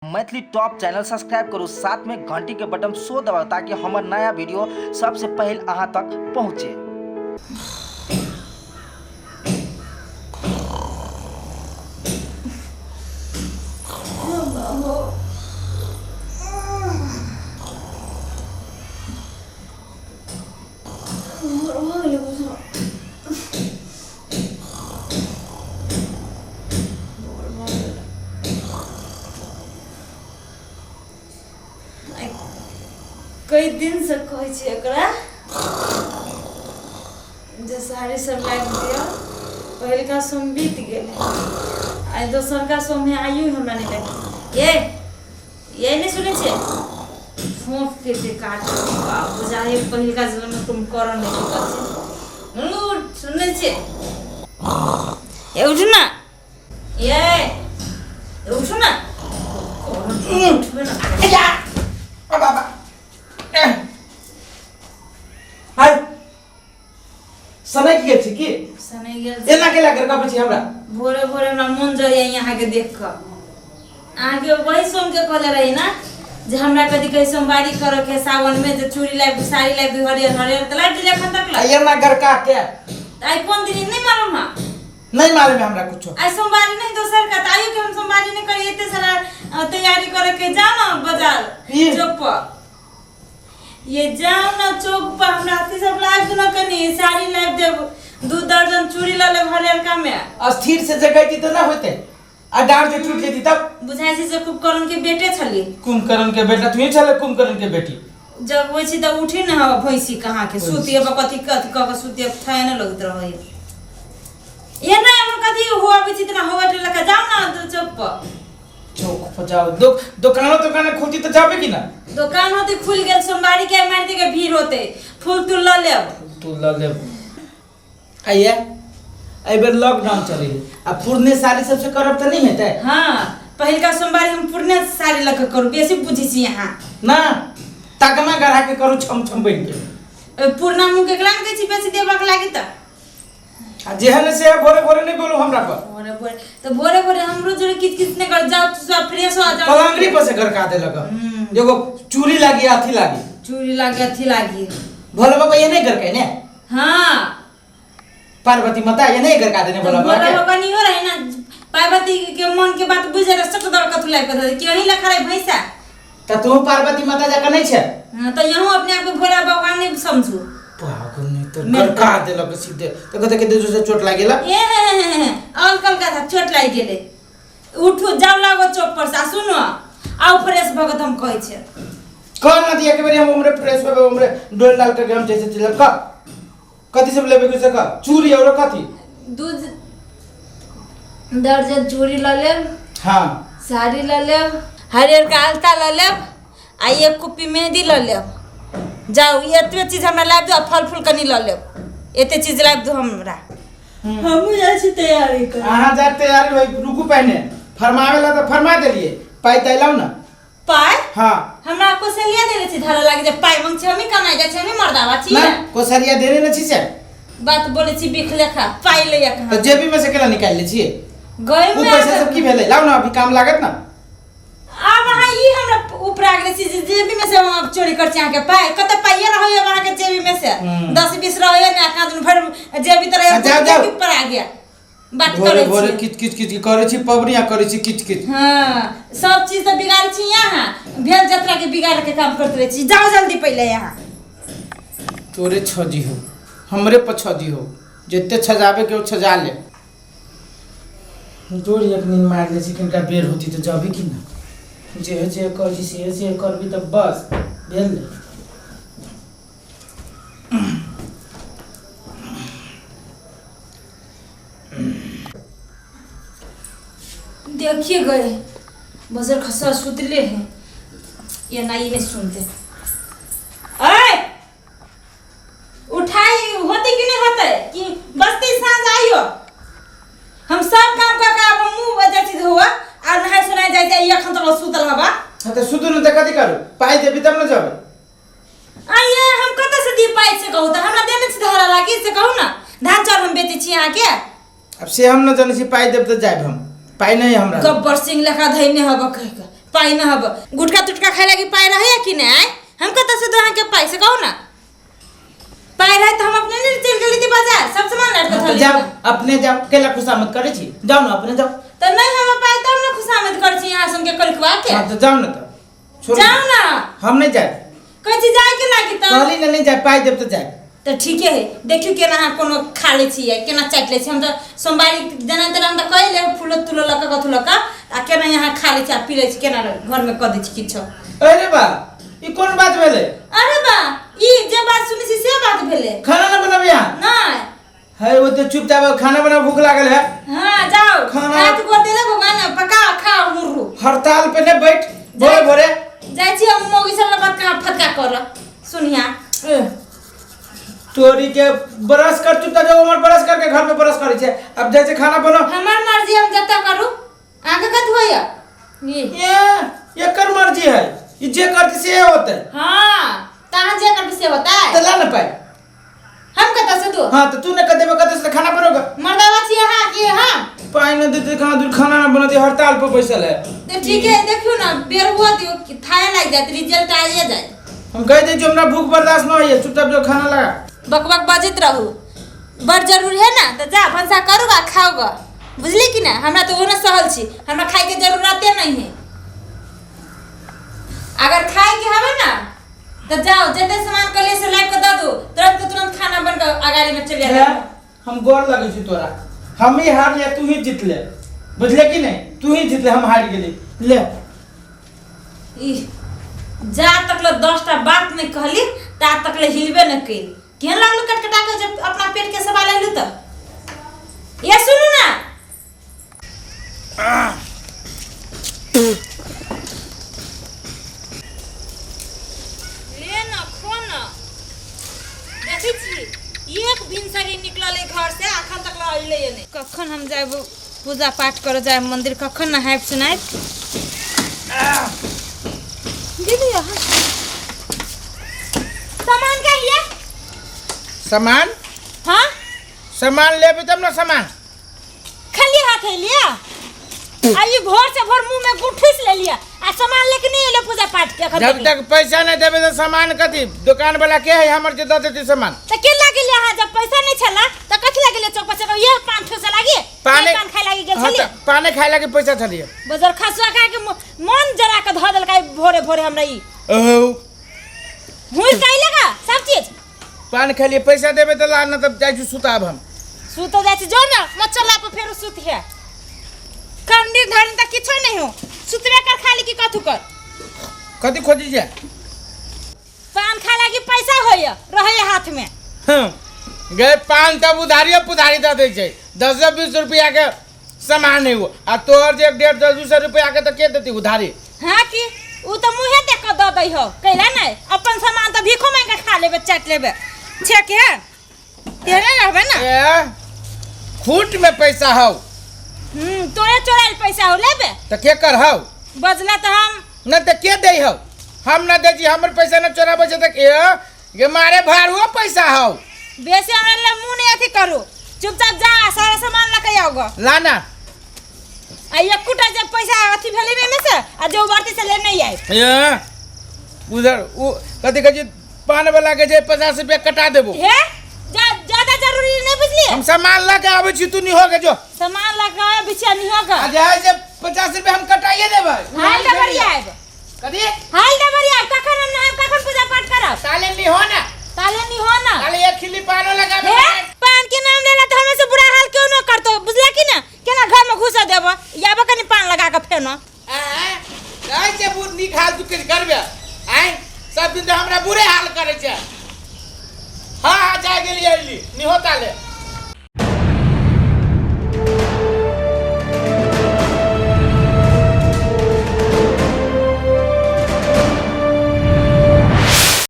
Maithili top channel subscribe करू, साथ में घंटी के बटन सो दबाउ ताकि हमर नया वीडियो सबसे पहले अहाँ तक पहुँचे। कई दिनसँ कहै छी एकरा जे साड़ी सब लाबि दिअ। पहिलका सोम बीत गेलै, आइ दोसरका सोम है, आइयो हमरा नहि लाबि। ये ये नहि सुनै छियै, फोंफ के जे काट बुझाइ पहिलका जन्ममे तुम करऽ नहि चुकल छै। सुनै छियै? ए उठू ना, ये उठू ना, उठबे ना। बाबा हाय, सनकि गेल छी की? सनकि गेल। एना केला कर कबै छी हमरा? भोरे भोरे हमरा मन जाइए अहाँके देख कऽ। अहाँके वही सोम के कहले रही ना जे हमरा कथी कहै सोमवारी करऽ के सावन में, जे चूड़ी लाबि, साड़ी लाबि, हरियर हरियर तऽ लाबि दिले एखन तक ला। एना गरका के आइ कोन दिन नहि मालूम है? नहीं मालूम है हमरा कुछो। आइ सोमवारी नहीं दोसर का, तऽ आइयो के हम सोमवारी नहीं करी, एते सारा तैयारी करे के। जाओ ना बाजार चौक पर, ये जाओ ना चौक पर, हमरा अथी सब लाबि दू ना, कनी साड़ी लाबि देब, 2 दर्जन चूड़ी लऽ लेब हरियरका में। अस्थिर से जगैती तऽ ना होते आ डाँड़ जे टूट जेती तब? बुझाइ छै जे कुंभकर्ण के बेटे छली। कुंभकर्ण के बेटा तू ही छले, कुंभकर्ण के बेटी। जब होइ छै तऽ उठी ने हवा भैंसी कहाँ के सुती अब कथी कथी कऽ के सुती अब थाए ने लगैत रहै ये नहीं हमर कथी हुआ अबै छै तना हुआ लऽ के जाओ ना चौक पर। चौक पर जाओ, दुकानो दुकान खुलती तऽ जाबे की ना? दुकान होते खुल गेल, सोमवारी के मारि के भीड़ होते, फूल तूल लऽ लेब। फूल तूल लऽ लेब। आइए एहि बेर लॉकडाउन चलै है आ पुरने साड़ी सबसे करब तऽ नहीं हेतै। हाँ, पहिलका सोमवारी हम पुरने साड़ी लऽ के करू, बेसी बुझै छी अहाँ। ना तकमा गढ़ा के करू छम छम बनि के। पुरना मुँह केकरा ने कहै छी बेसी देबक लागी तऽ। आ जेहन से भोरे भोरे नहीं बोलू हमरा पर। भोरे भोरे तऽ भोरे भोरे हमरो जोरे किच किच नहीं कर, जाओ तू सब फ्रेश हो जाओ। पलंगरी पर से गड़का देलक। एगो चूड़ी लागी अथी लागी। चूड़ी लागी अथी लागी। भोला बाबा ये नहीं गड़के ने? हाँ। पार्वती माता ये नहीं गड़का देने भोला बाबा भोला बाबा नहीं हो रहे ना, पार्वती के मन के बात बुझे रहे सट दर कथु लाइक कर कि वही लखा रहे भैंसा। त तू पार्वती माता जाकर नहीं छे? हाँ, तो यहूं अपने आप को भोला बाबा नहीं समझू। पागल नहीं तो गड़का देलक सीधे तो कहते के देजो से चोट लागेला। ए और कल का था चोट लागि गेले। उठू जाओ लागो चौक पर से, सुनो आउ फ्रेश भगत हम कहै छे। कौन ना दिया के बेरी हम उम्रे फ्रेश होबे, उम्रे डोल डाल के हम जैसे चलब का कथी सब लेबे के से का चूड़ी और कथी? 2 दर्जन चूड़ी ल लेब। हां। साड़ी ल लेब, हरियर का अलता ल लेब आ एक कुप्पी मेहंदी ल लेब। जाओ एतबे चीज हमरा लाबि दो आ फल फूल कनी ल लेब, एते चीज लाबि दो हमरा। हमहूँ जाइ छी तैयारी कर। अहाँ जा तैयारी होई, रुकू पहिने फरमावे ला तऽ फरमा देलिए, पाइ तऽ लाउ ना। पाइ? हाँ। हमरा कोसलिया देने छी धरा लागे जे पाइ मंग छी, हमी कमाइ जाइ छी, हमी मर्दावा छी। ना कोसलिया देने न छी से बात बोले छी बिख लेखा पाइ लैया कहाँ? तऽ जेबी में से केला निकालि लै छियै? गई ओ में पैसा सब की भेलै? लाउ ना अभी काम लागत ना। आब अहाँ ई हमरा उपरा गेल छी जे जेबी में से हम आब चोरी कर छी अहाँके पाइ, कते पाइए रहैया अहाँके जेबी में से? 10-20 रहैया ने, कहाँ दिन भरि जेबी तऽ रहैया, जाउ, जाउ। ऊपर आ गया बात भोरे करै भोरे छी। किच किच किच करै छी पबनी आ करै छी किच किच। हाँ, सब चीज तऽ बिगाड़ छी यहाँ, भेल जतरा के बिगाड़ के काम करते रहै छी। जाओ जल्दी पहिले यहाँ। तोरे छजी हो हमरे पर छजी हो, जते छजाबे के ओ छजा ले। जोर एक नींद मारि लै छी, कनिका बेर होती तऽ जबी कि ना, जे जे कहै छी से से करबी तऽ बस भेल ने। देखिए गए बजर खसा सुतले हैं ये ना, ये नहीं सुनते। अरे उठाई होते कि नहीं होते कि बस्ती साँझ आइयो, हम सब काम कर के अब मुंह बजा छी धोआ आ नहाय सुनाय जाय छै, एखन तक सुतल हवा। हाँ तऽ सुतू ने तऽ कथी करू, पाइ देबी तब ने जेबै। आइए हम कतऽ से दी पाइ से कहू तऽ, हमरा देने छी धरा लागी से कहू ना, धान चाउर हम बेचै छी अहाँके। अब से हम न जानै छी, पाइ देब तऽ जायब हम, पाइ नहीं हमरा। गब्बर सिंह लेखा धैने हब कहि के पाइ न हब गुटखा तुटका खाए लागी पाइ रहैया कि नहि आय हम कतऽ से दू अहाँके पाइ से कहू ना पाइ रहै तऽ हम अपने ने चलि गेली थी बाजार सब सामान लाबि कऽ तऽ धऽ जाउ लेली। अपने जाउ केला खुशामद करै छी जाउ ने अपने जाउ तऽ नहि हम पाइ तब ने खुशामद करै छी अहाँ सुनके कलखुआ के हाँ तऽ जाउ ने तऽ छोड़ू। जाउ ना हम नहि जायब कहै छी जाय के लागी तऽ कहली ने नहि जायब पाइ देब तऽ जायब तऽ ठीके है देखियौ केना अहाँ कोनो खा लै छियै केना चाटि लै छियै हम तऽ सोमवारी जेना तेना हम तऽ कहि लेब फूलो तूलो लऽ कऽ कथू लऽ कऽ आ केना यहाँ खा लै छी आ पी लै छी केना घरमे कऽ दै छी किछो अरे बा ई कोन बात भेलै अरे बा ई जे बात सुनै छी से बात भेलै खाना ना बनाबे यहाँ नहि है वो तो चुपचाप खाना बना भूख लागल है हाँ जाओ खाना- हाथ गोड़ देले भगवान पका खाओ मुर्रू हड़ताल पे ने बैठ भोरे भोरे जाइ छी हम मौगी सब बात कहाँ फटका कर सुनिया एह, तोरी के ब्रश कर चुपचाप जो हमर ब्रश करके घर में ब्रश करे छे अब जैसे खाना बनो हमर मर्जी हम जतऽ करू अहाँके कथी होइया ये ये एकर मर्जी है ई जे करते से होते हाँ तऽ अहाँ जे करबै से होतै तो ला ना पाई हम कतऽ से दू हाँ तो तू ने कर देबे कते से खाना बनोगा मर्दावा छी अहाँ कि हम पाई न देते खाना दूर खाना ना बनते हड़ताल पर बैसल है तऽ ठीक है देखियौ ने बेर हुआ दियौ कि थाहे लागि जायत रिजल्ट आइए जायत हम कह दे जो हमरा भूख बर्दाश्त न होइए चुपचाप जो खाना लगा बकबक बजैत रहू बड़ जरूरी है ना तऽ जा भनसा करू आ खाओ ग बुझली कि ना हमरा तऽ ओहो सहल छी हमरा खाइके जरूरते नहीं है अगर खाइके हवे ना तो जाओ जते सामान कहलिए से लाबि के दऽ दू तुरंत के तुरंत खाना बन के अगाड़ी में चलि हे, जायत हम गोर लगै छी तोरा हम ही हार लिया तू ही जीत ले बुझले कि नहीं तू ही जीत ले हम हार गेली ले ई जा तक ले 10 टा बात नहीं कहली ता तक ले हिलबे न कइल केहन लागलू कटकटा के जब अपना पेट के सवाल एलू तऽ ये सुनू ना ले न खो न देखै छी एक भिनसरी निकलल है घर से अखन तक ले अइले नहि कखन हम जायब पूजा पाठ करऽ जायब मंदिर कखन नहायब सुनायब दीदी अहाँ सामान का लिया सामान हाँ सामान लेबे तब ना सामान खाली हाथ है लिया आ ई भोर से भोर मुंह में गुठीस ले लिया आ सामान लेके नहीं एलो पूजा पाठ के अखन जब तक तक पैसा नहीं देबे तो सामान कथी दुकान वाला के है हमर जे दऽ देती सामान त के लागे लिया हां जब पैसा नहीं छला त कथी लागे लिया चौक पर से ये पान ठोसे लागी पाने पान खाए लागी गेल हाँ, छली तऽ पाने खाए लागी पैसा छलिए बजर खसुआ खा के मन जरा के धऽ देलकै भोरे भोरे हमरा ई ओहो हुई काई लगा सब चीज पान खेलिए पैसा देबे तऽ ला ना तब जाइ छी सुताब हम सुत जाइ छी जो ना मच्छर ला पर फेर सुत है कंडी धरन त किछो नहीं हो सुतबे कर खाली की कथू कर कथी खोजी छै पान खा लागी पैसा होइए रहैए हाथ में हँ, गए पान तब उधारियो पुधारी दऽ दै छै दस बीस रुपया के सामान है वो आ तोहर जे 150 200 रुपया के तऽ के देती उधारी हाँ कि उ तो मुँहे देख के दऽ दै हो कैला नहीं अपन सामान तो भीखो मांग के खा लेबे चाट लेबे छे के तेरे रहबे ना ए खूट में पैसा हौ तोरे चोराइल पैसा हो लेबे तऽ के कर हौ बजला तो हम न तऽ के दै हौ हम न दै छी हमर पैसा न चोराबै छै तऽ ए गे मारे भाड़ुओ पैसा हौ बेसी हमरा ले मुँह नहीं अथी करू चुपचाप जा सारा सामान लऽ के आओ ग ला ना आ एकोटा जब पैसा अथी भेलै ने एहिमे से आ जो बढ़तै से ले नहीं आयब ए उधर उ कथी कहै छै पान वाला के जे 50 रुपया कटा देबो हे जा ज्यादा जरूरी नहीं बुझलिए हम सामान ला के आबै छी तू नहीं हो के जो सामान लऽ के आयब बिछिया नहीं होगा आ जाए जे 50 रुपया हम कटाइए देबै हाल डबरी आयब कथी हाल डबरी आयब कखन हम नहायब कखन पूजा पाठ करब ताले नहीं हो ना ताले नहीं हो ना ताले एक खिल्ली पानो लगाबे हे पान के नाम लेला तऽ हमरा से बुरा हाल क्यों न करतो बुझला कि ना केना घर में घुसा देबो याबो कनी पान लगा के फेनो आँय कहै छै बुढ़ नीक हाल तू किछु करबे आँय सब दिन तऽ हमरा बुरे हाल करै छै हाँ हाँ जाय गेली अयली निहो ताले